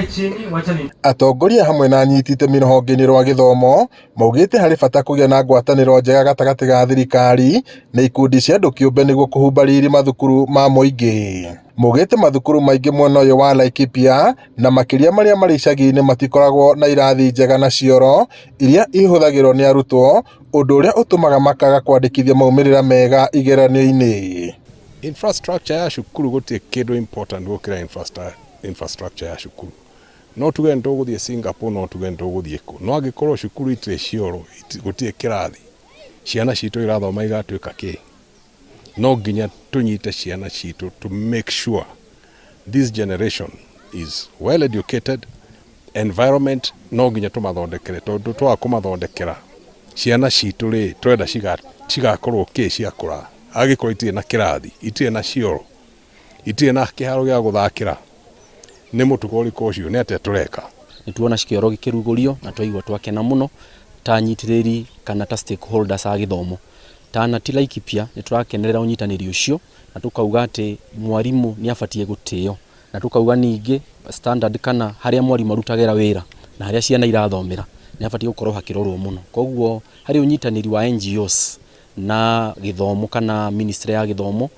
Nikae chini, wacha ni Atongoria hamwe na anyiti itemi rũhonge-inĩ rwa gĩthomo maugĩte harĩ bata kũgĩa na ngwatanĩro njega gatagatĩ ga thirikari na ikundi cia andũ kĩũmbe nĩguo kũhumba riri mathukuru ma mũingĩ. Maugĩte mathukuru maingĩ mwena ũyũ wa Laikipia na makĩria marĩa marĩ icagi-inĩ matikoragwo na irathi njega na cioro iria ihũthagĩrwo nĩ arutwo, ũndũ ũrĩa ũtũmaga makaga kwandĩkithia maumĩrĩra mega igeranio-inĩ. Infrastructure ya cukuru, gũtirĩ kĩndũ important gũkĩra infrastructure ya cukuru. No tuge nĩ tũgũthiĩ Singapore, no tuge nĩ tũgũthiĩ kũ, no angĩkorwo cukuru itirĩ cioro, gũtirĩ kĩrathi, ciana citũ irathoma igatuĩka kĩ? No nginya tũnyite ciana citũ to make sure this generation is well educated. Environment no nginya tũmathondekere, tondũ twaga kũmathondekera ciana citũ rĩ, twenda cigakorwo kĩ ciakũra angĩkorwo itirĩ na kĩrathi, itirĩ na cioro, itirĩ na kĩharo gĩa gũthakĩra? Nĩ mũtugo ũrĩkũ ũcio? Nĩ atĩa tũreka? Nĩ tuona kĩoro gĩkĩrugũrio na twaigua twakena mũno ta anyitĩrĩri kana ta stakeholders a gĩthomo. Ta ANATI Laikipia, nĩ tũrakenerera ũnyitanĩri ũcio na tũkauga atĩ mwarimũ nĩ abatiĩ gũtĩo, na tũkauga ningĩ standard kana harĩa mwarimũ arutagĩra wĩra na harĩa ciana irathomera nĩ habatiĩ gũkorwo hakĩrorwo mũno. Koguo harĩ ũnyitanĩri wa NGOs na gĩthomo kana ministry ya gĩthomo,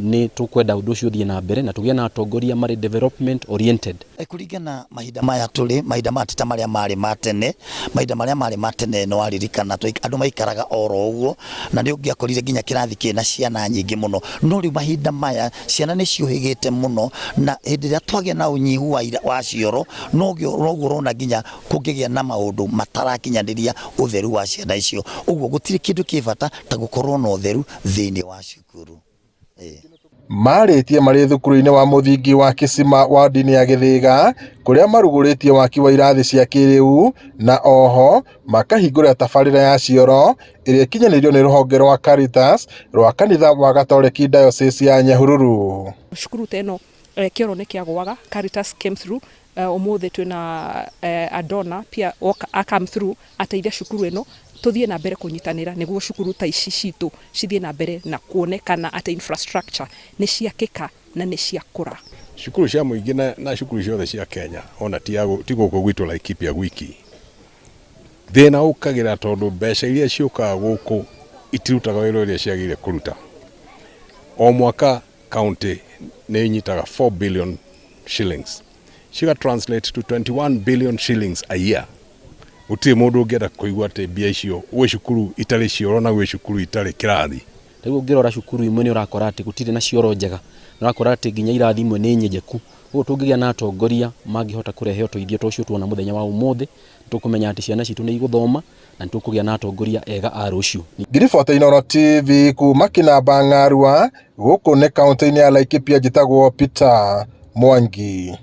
nĩ tũkwenda ũndũ ũcio ũthiĩ na mbere na tũgĩe na atongoria marĩ development oriented. Kũringana mahinda maya tũrĩ, mahinda maya ti ta marĩa marĩ ma tene. Mahinda marĩa marĩ ma tene, nĩ waririkana, andũ maikaraga oro ũguo na nĩ ũngĩakorire nginya kĩrathi kĩna ciana nyingĩ mũno. No rĩu mahinda maya ciana nĩ ciũhĩgĩte mũno, na hĩndĩ ĩrĩa twagĩa na ũnyihu wa cioro, noguo ũrona nginya kũngĩgĩa na maũndũ matarakinyanĩria ũtheru wa ciana icio. Ũguo gũtirĩ kĩndũ kĩ bata ta gũkorwo na ũtheru thĩinĩ wa cukuru. Marĩtie marĩ thukuru-inĩ wa mũthingi wa Kisima ward-inĩ ya Gĩthĩga, kũrĩa marugũrĩtie waki wa irathi cia kĩrĩu na oho makahingũra tabarĩra ya cioro ĩrĩa ĩkinyanĩirio nĩ rũhonge rwa Caritas rwa kanitha wa Gatoreki Diocese ya Nyahururu. Cukuru ta ĩno, kĩoro nĩ kĩagũaga. Caritas came through. Ũmũthĩ twĩna a donor pia oka a come through ateithia cukuru ĩno. Tũthiĩ na mbere kũnyitanĩra nĩguo cukuru ta ici citũ cithiĩ na mbere na kuonekana atĩ infrastructure nĩ ciakĩka na nĩ ciakũra. Cukuru cia mũingĩ na cukuru ciothe cia Kenya, ona ti gũkũ gwitũ Laikipia gwiki, thĩna ũkagĩra tondũ mbeca iria ciũkaga gũkũ itirutaga wĩra ũrĩa ciagĩrĩire kũruta. O mwaka county nĩ inyitaga 4 billion shillings, ciga translate to 21 billion shillings a year. Gũtirĩ mũndũ ũngĩenda kũigua atĩ mbia icio gwĩ cukuru itarĩ cioro na gwĩ cukuru itarĩ kĩrathi. Rĩu ũngĩrora cukuru imwe, nĩ ũrakora atĩ gũtirĩ na cioro njega, nĩ ũrakora atĩ nginya irathi imwe nĩ nyenjeku. Ũguo tũngĩgĩa na atongoria mangĩhota kũrehe ũteithio ta ũcio tuona mũthenya wa ũmũthĩ, tũkũmenya atĩ ciana citũ nĩ igũthoma na nĩ tũkũgĩa na atongoria ega a rũciũ. Ngiribota Inooro TV kuma Kinamba Ng'arua, gũkũ nĩ kaũntĩ-inĩ ya Laikipia, njĩtagwo Peter Mwangi.